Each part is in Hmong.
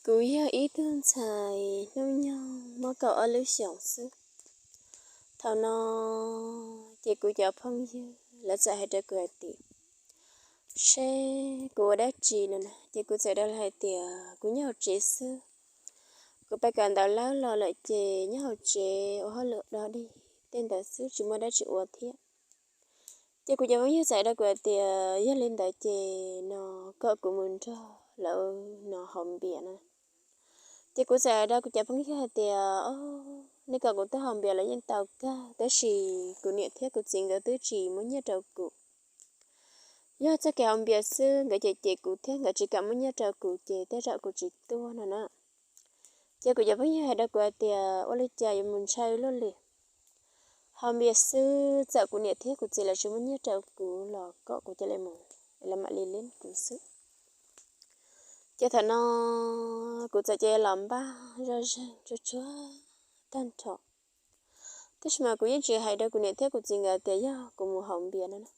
Kuv yog ib tug ntxhais hnub nyoog muaj kaum ob lub xyoos xwb. Thaum no ces kuv cov phooj ywg lawv txawm hais rau kuv hais tias, seb kuv ua dab tsi no na, ces kuv txawm rau lawv hais tias kuv nyob hauv tsev xwb. Kuv pais kawm ntawv lawm los lawm ces nyob hauv tsev ua hauj lwm dog dig tej ntawd xwb, tsis muaj dab tsi ua thiab. Ces kuv cov phooj ywg txawm hais rau kuv hais tias yog li ntawd ces no kom kuv mus nrog lawv no haus npias no. Ces kuv txawm hais rau kuv cov phooj ywg hais tias, o, nej kom kuv tuaj haus npias los yeej tau kawg, tab sis kuv niam thiab kuv txiv nkawd twb tsis muab nyiaj rau kuv. Yog txoj kev haus npias xwb nkawd cem cem kuv thiab nkawd tsis kam muab nyiaj rau kuv ces tej zaum kuv tsis tuaj no na. Ces kuv cov phooj ywg hais rau kuv hais tias ua li cas yuav mus ntshai luaj li. Haus npias xwb txawm kuv niam thiab kuv txiv lawv tsis muab nyiaj rau kuv los kom kuv cia li mus, lawv mam li lib kuv xwb. Ces thaum no kuv txawm cia li los npaj zoj zeeg tsuag tsuag tag nrho. Tab sis mas kuv yeej tsis hais rau kuv niam thiab kuv txiv nkawd tias yog kuv mus haus npias no na.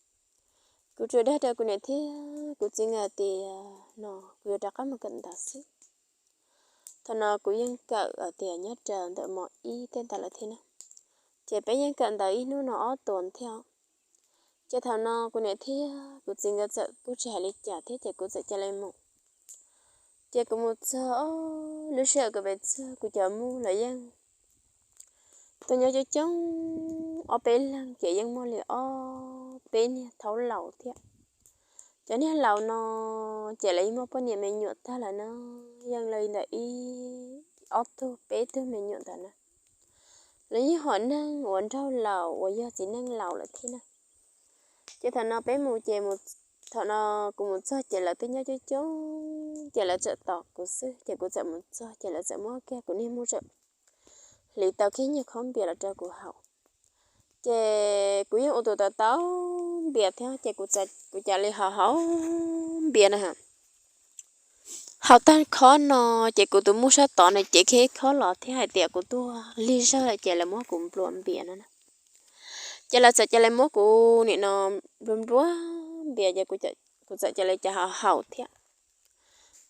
Kuv tsuas dag rau kuv niam thiab kuv txiv nkawd tias no kuv yuav rov qab mus kawm ntawv xwb. Thaum no kuv yeej kawm tias nyob rau ntawm mos ib tej ntawd lawm thiab na. Ces peb yeej kawm ntawv ib hnub no ob tuas thiab. Ces thaum no kuv niam thiab kuv txiv nkawd txawm kuj tsis hais li cas thiab ces kuv txawm cia li mus. Ces kuv mus txog, lub sij hawm kuv pem txog kuv cov muj lawv yeej tuaj nyob coob coob ob peb leeg ces yeej muaj li ob peb niag thaub laus thiab. Cov niag laus no ces lawv yeej muaj poj niam me nyuam tag lawm na, yeej li ntawm ib ob tug peb tug me nyuam ntawd na. Lawv yeej hom neeg uas nraug laus uas yog txiv neej laus lawm thiab na. Ces thaum no peb mus ces, thaum no kuv mus txog ces lawv twb nyob coob coob ces lawv txawm tos kuv xwb ces kuv txawm mus txog ces lawv txawm muab kiag kuv niag muj txawm hliv tau kiag nyuag khob npias los rau kuv haus. Ces kuv yeej ua tus tau tau npias thiab ces kuv cia li haus haus npias na. Haus tag khob no ces kuv tus muj sab tod na ces kiag ib khob los thiab hais tias kuv tuag lig zog lawm ces lawv muab kuv nplua npias no na. Ces lawv txawm cia li muab kuv nim no nplua nplua npias ces kuv txawm cia li cas haus haus thiab.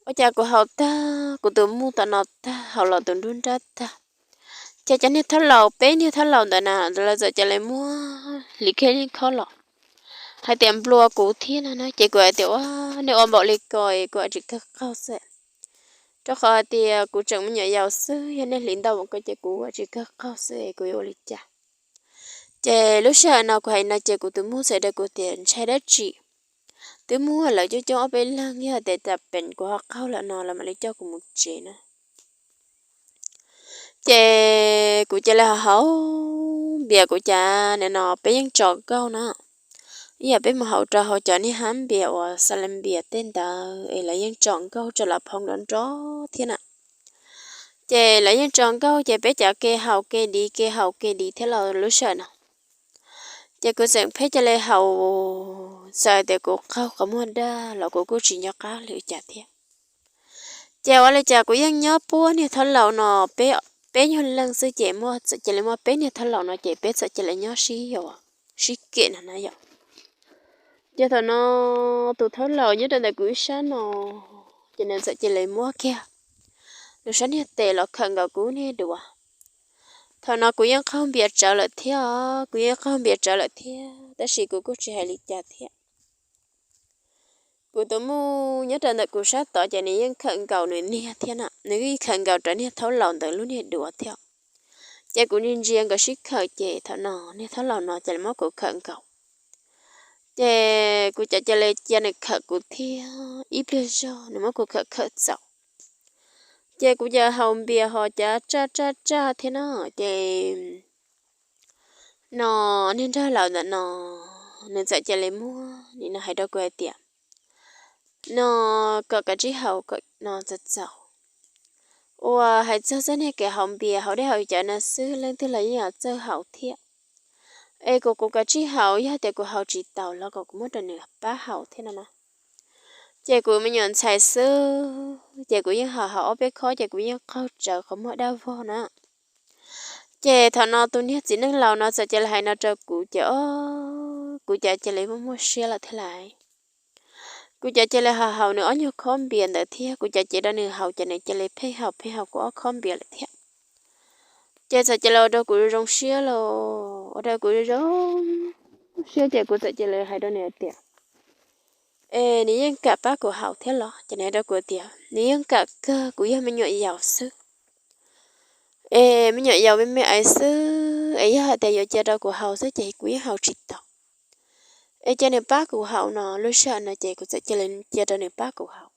Ua cas kuv haus tag kuv tus muj tom no tag haus los tus nruab nrab tag, ces cov niag thaub laus peb niag thaub laus ntawd na lawv txawm cia li muab hliv kiag ib khob los hais tias nplua kuv thiab no na. Ces kuv hais tias ua nej ua npaum li ko es kuv tsis kawg qaug xwb, rau qhov hais tias kuv tseem me nyuam yaus xwb, yog nej hliv ntau mus ko ces kuv tsis kawg qaug xwb es kuv yuav ua li cas. Ces lub sij hawm no kuv hais no ces kuv tus muj txawm hais rau kuv tias ntshai dab tsi, twb muaj lawv coob coob ob peb leeg, yog tias tas pem kuv ho qaug lawm no lawv mam li coj kuv mus tsev na. Ces kuv cia li haus haus npias kuv cas nim no peb yeej tso nkauj na, ib yam peb mus haus rau hauv cov niag hab npias uas xa la npias tej ntawd es lawv yeej tso nkauj tso las phoo nrov nrov thiab na. Ces lawv yeej tso nkauj ces peb cov ke haus ke div ke haus ke div thiab los lub sij hawm no. Ces kuv tseem pheej cia li haus, txawm tias kuv qaug qhov muag daj los kuv kuj tsis nco qab li cas thiab. Ces ua li cas kuv yeej nyob puab niag thaub laus no, peb nyuag leej xwb ces muaj txawm cia li muaj peb niag thaub laus no ces peb txawm cia li nyob sib, sib kem no na yom. Ces thaum no tus thaub laus nyob rau ntawm kuv ib sab no, ces nws txawm cia li muab kiag nws sab niag tes los khawm nkaus kuv niag duav. Thaum no kuv yeej qaug npias tsawv lawm thiab, kuv yeej qaug npias tsawv lawm thiab tab sis kuv kuj tsis hais li cas thiab. Kuv tus muj nyob rau ntawm kuv sab tod ces nws yeej khawm nkaus nws niag thiab na, nws yeej khawm nkaus rau niag thaub laus ntawd lub niag duav thiab. Ces kuv ntsia ntsia nkawd sib khawm ces thaum no niag thaub laus no cia li muab kuv khawm nkaus. Ces kuv cav cia li cia nws khawm kuv thiab ib pliag zog nws muab kuv khawm khawm txaus. Ces kuv cav haus npias ho cav tsaj tsaj tsaj thiab na, ces no niag nraug laus ntawm no nws txawm cia li muab nim no hais rau kuv hais tias no kom kav tsij haus kom no txaus txaus. Uas hais txog txoj niag kev haus npias haus dej haus cawv no xwb leej twg los yeej yuav txawj haus thiab. Es kom kuv kav tsij haus, yog tias kuv haus tsis taus los kom kuv muab rau nws pab haus thiab no na. Ces kuv me nyuam ntxhais xwb ces kuv yeej haus haus ob peb khob ces kuv yeej qaug tsawv qhov muag daj vog na. Ces thaum no tus niag txiv neej laus no txawm cia li hais no rau kuv ces o, kuv cav cia li muaj muaj siab lawm thiab lais. Kuv cas cia li haus nws ob nyuag khob npias ntawd thiab, kuv cas cia li rau nws haus ces nws cia li pheej haus pheej haus kuv ob khob npias lawm thiab. Ces txawm cia li ua rau kuv zoo siab los ua rau kuv zoo siab ces kuv txawm cia li hais rau nws hais tias, Es nws yeej kam pab kuv haus thiab los? Ces nws hais rau kuv tias nws yeej kam kawg, kuv yog me nyuam yaus xwb. Es me nyuam yaus me me ais xwb es yog hais tias yuav cia rau kuv haus xwb ces kuv yeej haus tsis tau. Es cia nws pab kuv haus no. Lub sij hawm no ces kuv txawm cia li cia rau nws pab kuv haus.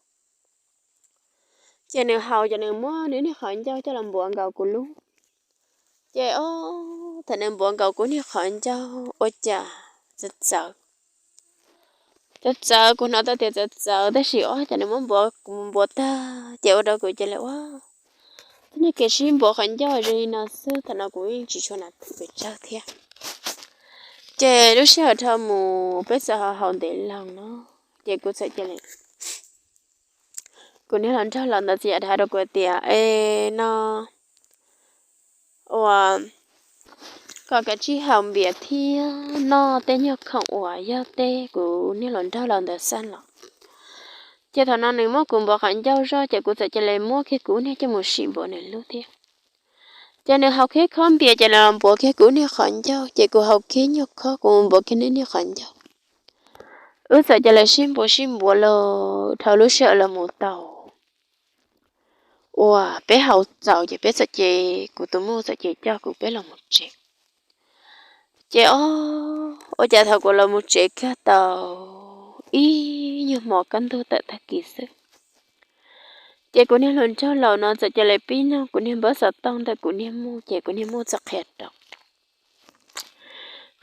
Ces nws haus ces nws muab nws niag qhov ncauj coj los npuav nkaus kuv lub. Ces o, thaum nws npuav nkaus kuv niag qhov ncauj ua cas txawv txawv, txawv txawv, kuv hnov tau tias txawv txawv tab sis o cas nws muab npuav kuv npuav tag ces ua rau kuv cia li ua tib niag kev sib npuav qhov ncauj zoo li no xwb. Thaum no kuv yeej tsis tshua na thwm pes tsawg thiab. Ces lub sij hawm dhau mus peb txawm ho haus ntev loo no, ces kuv txawm cia li, kuv niag hluas nraug laus ntawd txawm yam hais rau kuv tias, Es no ua kom kav tsij haus npias thiab noj tej nyuag khoom uas yog tej kuv niag hluas nraug laus ntawd xa los. Ces thaum no nws muab kuv npuav qhov ncauj zoj ces kuv txawm cia li muab kiag kuv niag coj mus sim npuav nws lub thiab. Ces nws haus kiag khob npias ces nws los npuav kiag kuv niag qhov ncauj, ces kuv haus kiag nyuag khob kuv mus npuav kiag nws niag qhov ncauj. Wb txawm cia li sib npuav sib npuav los dhau lub sij hawm los mus tau uas peb haus txaus ces peb txawm ces kuv tus muam txawm ces coj kuv peb los mus tsev. Ces o, ua cas thaum kuv los mus tsev kiag tau ib nyuag hmo kaj ntug tawm tag kis xwb, ces kuv niag hluas nraug laus no txawm cia li pib nug kuv niag npawb xov tooj ntawm kuv niag muam, ces kuv niag muam txawm qhia rau,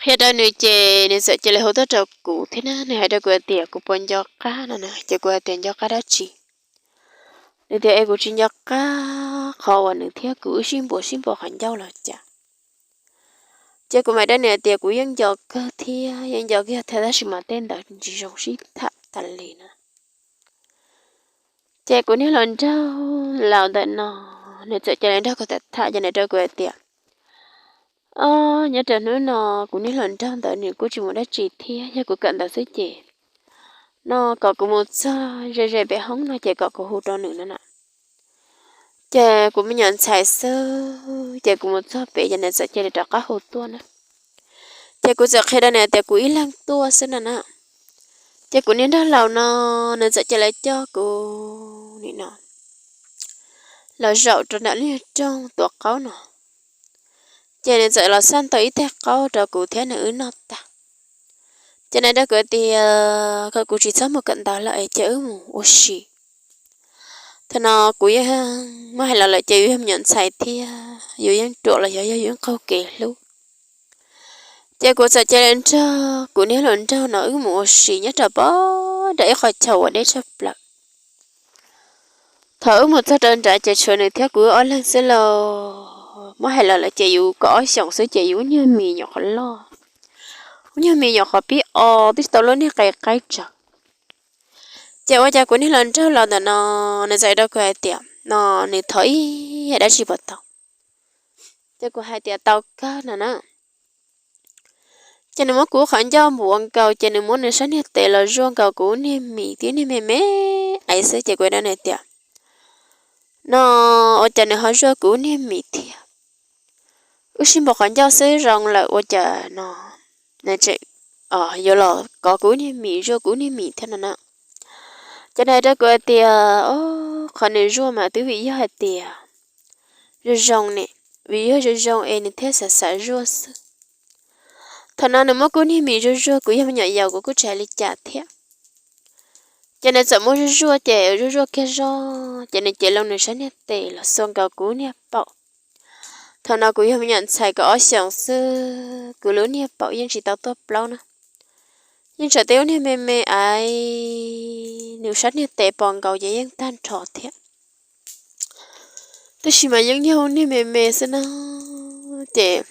qhia rau nws ces nws txawm cia li hu tuaj rau kuv thiab na. Nws hais rau kuv tias kuv puas nco qab no na, ces kuv hais tias nco qab dab tsi? Nws tias es kuv tsis nco qab qhov uas nws thiab kuv wb sib npuav sib npuav qhov ncauj los cas. Ces kuv mam rau nws hais tias kuv yeej nco kawg thiab, yeej nco kawg thiab tab sis mas tej ntawd tsis zoo sib tham tas li na. Ces kuv niag hluas nraug laus ntawm no, nws txawm cia li nrog kuv tham tham ces nws rau kuv hais tias, O, nyob rau hnub no kuv niag hluas nraug ntawd nws kuj tsis mus dab tsi thiab, yog kuv kawm ntawv xwb ces no kom kuv mus txog ze ze pem hoob no ces kom kuv hu rau nws no na. Ces kuv me nyuam ntxhais xwb ces kuv mus txog pem ces nws txawm cia li rov qab hu tuaj na. Ces kuv txawm qhia rau nws tias kuv ib leeg tuaj xwb no na. Ces kuv niag nraug laus no, nws txawm cia li coj kuv nim no los zaum rau nram lub nyuag rooj tuav qaub no. Ces nws txawm los xaj tau ib teg qaub rau kuv thiab nws wb noj tag. Ces nws rau kuv tias kom kuv tsis txhob mus kawm ntawv lawm es cia wb mus ua si. Thaum no kuv yeej muab hais los lawm ces yus yog me nyuam ntxhais thiab yus yeej ruam los yog yog yus yeej qaug kev hlub. Ces kuv txawm cia li nrog kuv niag hluas nraug no wb mus ua si nyob rau pem nram ib qhov chaw uas deb tshaj plaws. Thaum wb mus txog rau nrad ces tshuav nws thiab kuv wb ob leeg xwb lauj. Muab hais los lawm ces yus kaum ob xyoos xwb ces yus ub nyuag mis nyuam qhuav loj, ub nyuag mis nyuam qhuav pib o twb tsis tau lub niag qe qaib tsawv. Ces ua cas kuv niag hluas nraug laus ntawm no, nws txawm rau kuv hais tias no nws thov ib yam dab tsi puas tau? Ces kuv hais tias tau kawg no na. Ces nws muab kuv qhov ncauj npuav nkaus ces nws muab nws sab niag tes los zuaj nkaus kuv niag mis tib niag me me aiv xwb ces kuv rau nws tias no ua cas nws ho zuaj kuv niag mis thiab? Wb sib npuav qhov ncauj xwb zoo lawm ua cas no nws tseem yuav los kov kuv niag mis zuaj kuv niag mis thiab no na. Ces nws hais rau kuv hais tias o, qhov nws zuaj mas twb vim yog hais tias zoo zoo ne, vim yog zoo zoo es nws thiaj xav xav zuaj xwb. Thaum no nws muab kuv niag mis zuaj zuaj kuv yog me nyuam yaus kuv kuj tsis hais li cas thiab. Ces nws txawm muab zuaj zuaj ces zuaj zuaj kiag zog ces nws cev loo nws sab niag tes los xuas nkaus kuv niag paum. Thaum no kuv yog me nyuam ntxhais kaum ob xyoos xwb, kuv lub niag paum yeej tsis tau tuaj plaub na, yeej tseem tib lub niag me me aiv, nws sab niag tes pos nkaus ces yeej tag nrho thiab. Tab sis mas yeej yog lub niag me me xwb na. Ces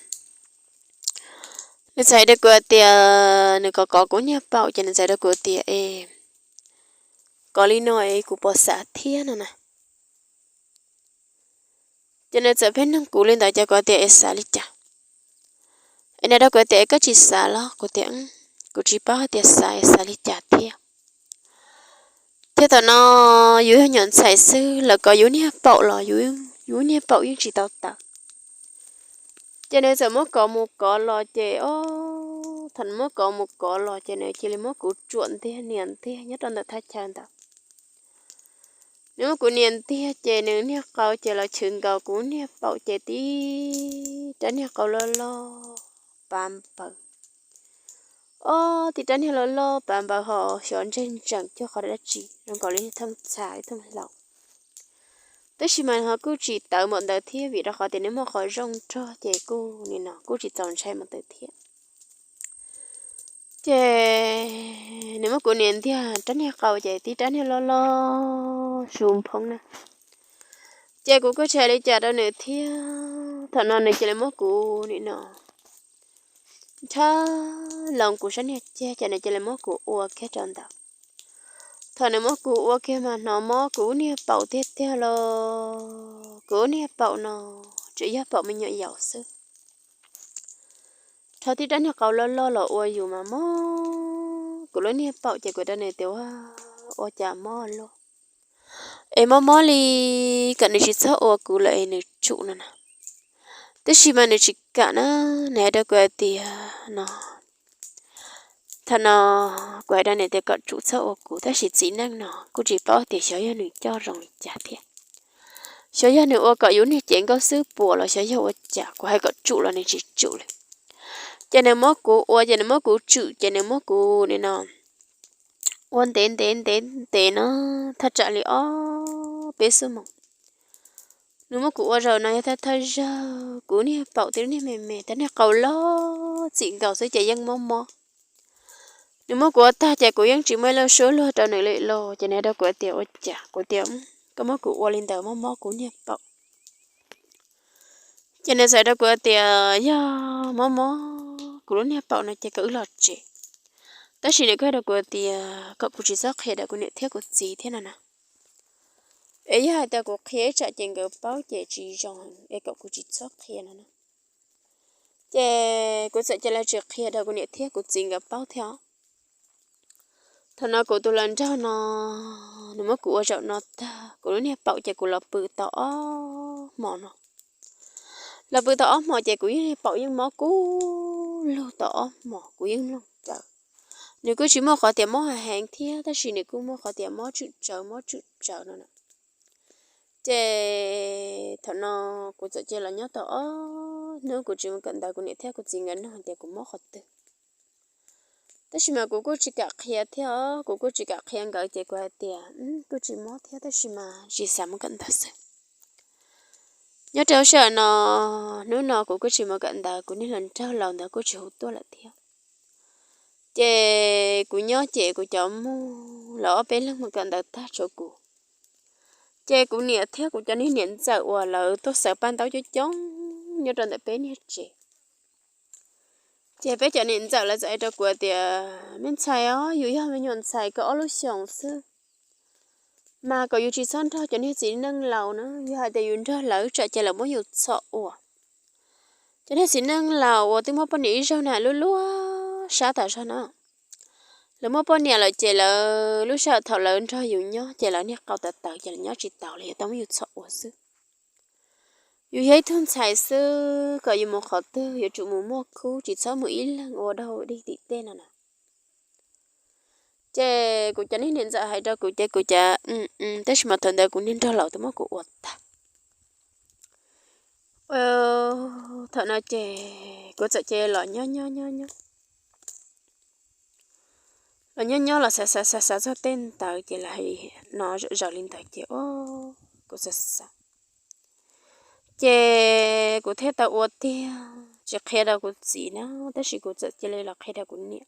nws txawm hais rau kuv tias nws kov kov kuv niag paum ces nws txawm rau kuv tias es kov li no es kuv puas xav thiab no na. Ces nws txawm pheej nug kuv li ntawd ces kuv tias es xav li cas? Es nws rau kuv tias es koj tsis xav los? Kuv tias kuv tsis paub hais tias xav es xav li cas thiab. Thiab thaum no yus yog nyuam ntxhais xwb, lawv kov yus niag paum los yus niag paum yeej tsis tau tawv. Ces nws txawm muab kov mus kov los ces ob, thaum nws muab kov mus kov los ces nws cia li muab kuv tsuam ntiag nias ntiag nyob rau ntawm thaj chaw ntawd. Nws muab kuv nias ntiag ces nws niag qau ces los chwv nkaus kuv niag paum ces tib rab niag qau loj loj pav npaws. Ob, tib rab niag loj loj pav npaws ho xyov ntseg ntsees cuag qhov dab tsi zoo nkaus li thooj txha thooj hlau. Tab sis mas ho kuj tsis tawv npaum ntawd thiab vim rau qhov tias nws muaj qhov zoo nrog ces kuj nim no kuj tsis txaus ntshai npaum ntawd thiab. Ces nws muab kuv nias ntiag rab niag qau ces tib rab niag loj loj su nphoob na. Ces kuv kuj tsis hais li cas rau nws thiab. Thaum no nws cia li muab kuv nim no nrhab loo kuv sab niag ceg ces nws cia li muab kuv ua kiag rau ntawd. Thaum nws muab kuv ua kiag mas hnov mob kuv niag paum tiag tiag los kuv niag paum no tseem yog paum me nyuam yaus xwb. Rho tib rab niag qau loj loj los ua yus mas mob kuv lub niag paum ces kuv rau nws tias ua cas mob luaj es mob mob li, kom nws tsis txhob ua kuv lawm es nws tsum no na. Tab sis mas nws tsis kam na, nws hais rau kuv hais tias no, thaum no kuv hais rau nws tias kom tsum txhob ua kuv tab sis txiv neej no kuj tsis paub tias xyov yog nws coj zoo li cas thiab. Xyov yog nws ua kom yus niag cev nkauj xwb puas los xyov yog ua cas, kuv hais kom tsum los nws tsis tsum li. Ces nws muab kuv ua ces nws muab kuv tsum ces nws muab kuv nim no ua ntev ntev ntev ntev no thaj tsam li ob peb xuab moos. Nws muab kuv ua zaum no yog thawj thawj zaug kuv niag paum tib lub niag me me tab niag qau loj txim nkaus xwb ces yeej mob mob. Nws muab kuv ua tag ces kuv yeej tsis muaj ib lo suab luag rau nws li los ces nws hais rau kuv tias ua cas, kuv tias koj muab kuv ua li ntawd mob mob kuv niag paum. Ces nws txawm hais rau kuv tias yog mob mob kuv lub niag paum no ces kom wb los tsev. Tab sis nws kuj hais rau kuv tias kom kuv tsis txhob qhia rau kuv niam thiab kuv txiv thiab no na. Es yog hais tias kuv qhia ib tsam ces nkawd paub ces tsis zoo es kom kuv tsis txhob qhia no na. Ces kuv txawm cia li tsis qhia rau kuv niam thiab kuv txiv nkawd paub thiab os. Thaum no kuv tus hluas nraug no, nws muab kuv ua zaum no tag kuv lub niag paum ces kuv los pw tau ob hmos no. Los pw tau ob hmos ces kuv niag paum yeej mob kub lug tau ob hmos kuv yeej mloog tsawv. Nws kuj tsis muaj qhov tias mob heev heev thiab tab sis nws kuj muaj qhov tias mob tswm tsawv mob tswm tsawv no na. Ces thaum no kuv txawm cia li los nyob tau ob hnub kuv tsis mus kawm ntawv kuv niam thiab kuv txiv nkawd nug tias kuv mob qhov twg. Tab sis mas kuv kuj tsis kam qhia thiab os, kuv kuj tsis kam qhia nkawd ces kuv hais tias kuj tsis mob thiab tab sis mas tsis xav mus kawm ntawv xwb. Nyob rau sij hawm no, hnub no kuv kuj tsis mus kawm ntawv, kuv niag hluas nraug laus ntawd kuj tsis hu tuaj lawm thiab. Ces kuv nyob ces kuv cov muj los ob peb leeg mus kawm ntawv tag tshuav kuv. Ces kuv niam thiab kuv cov niag niam ntxawm uas lawv tuaj xaws paj ntaub coob coob nyob rau ntawm peb niag tsev. Ces peb cov niam ntxawm lawv txawm hais rau kuv tias me ntxhais os, yus yog me nyuam ntxhais kaum ob lub xyoos xwb, mas kom yus tsis txhob nrog cov niag txiv neej laus na, yog hais tias yus nrog lawv tsam ces lawv muab yus txhom ua. Cov niag txiv neej laus uas twb muaj poj niam ib zaug na lub luag sab tas zog na, lawv muaj poj niam lawm ces lawv lub sij hawm thaum lawv nrog yus nyob ces lawv niag qau tawv tawv ces lawv nyob tsis taus li, yuav tau muab yus txhom ua xwb. Yus yog ib tug ntxhais xwb, kom yus mus qhov twg yuav tsum mus muaj khub, tsis txhob mus ib leeg ua dog dig tim tej no na. Ces kuv cov niag niam ntxawm hais rau kuv ces kuv cas tab sis mas thaum ntawd kuv niag nraug laus twb muab kuv ua tag. Thaum no ces kuv txawm cia li los nyob nyob nyob nyob, los nyob nyob los xav xav xav xav txog tej ntawd ces lawv hais no zom zaws li ntawd ces kuv xav xav, ces kuv thiaj tau ua tiag tsis qhia rau kuv txiv na, tab sis kuv txawm cia li los qhia rau kuv niam.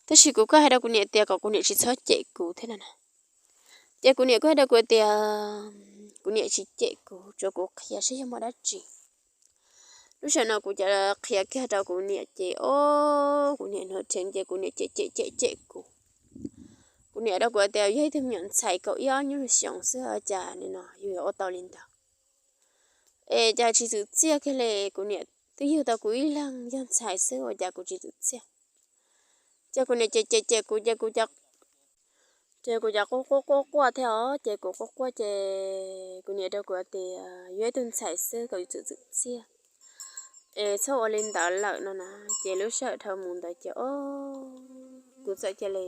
Tab sis kuv kuj hais rau kuv niam tias kom kuv niam tsis txhob cem kuv thiab no na. Ces kuv niam kuj hais rau kuv tias kuv niam tsis cem kuv, tsuas kuv qhia saib yog muaj dab tsi. Lub sij hawm no kuv cia li qhia kiag rau kuv niam ces o, kuv niam hnov dheev ces kuv niam cem cem cem cem kuv. Kuv niam rau kuv tias yog ib tug me nyuam ntxhais kaum ib ob nyuag xyoos xwb cas nim no yus yuav ua tau li ntawd. Es cas tsis txwm txiaj kiag li, kuv niam twb yug tau kuv ib leeg yog ntxhais xwb ua cas kuv tsis txwm txiaj. Ces kuv niam cem cem cem kuv ces kuv cas Ces kuv cov quaj quaj quaj quaj thiab os, ces kuv quaj quaj ces kuv niam rau kuv tias yuav ib tug ntxhais xwb kom yus txwm txwm txiaj, es txhob ua li ntawd lawm no na. Ces lub sij hawm dhau mus ntawd ces o, kuv txawm cia li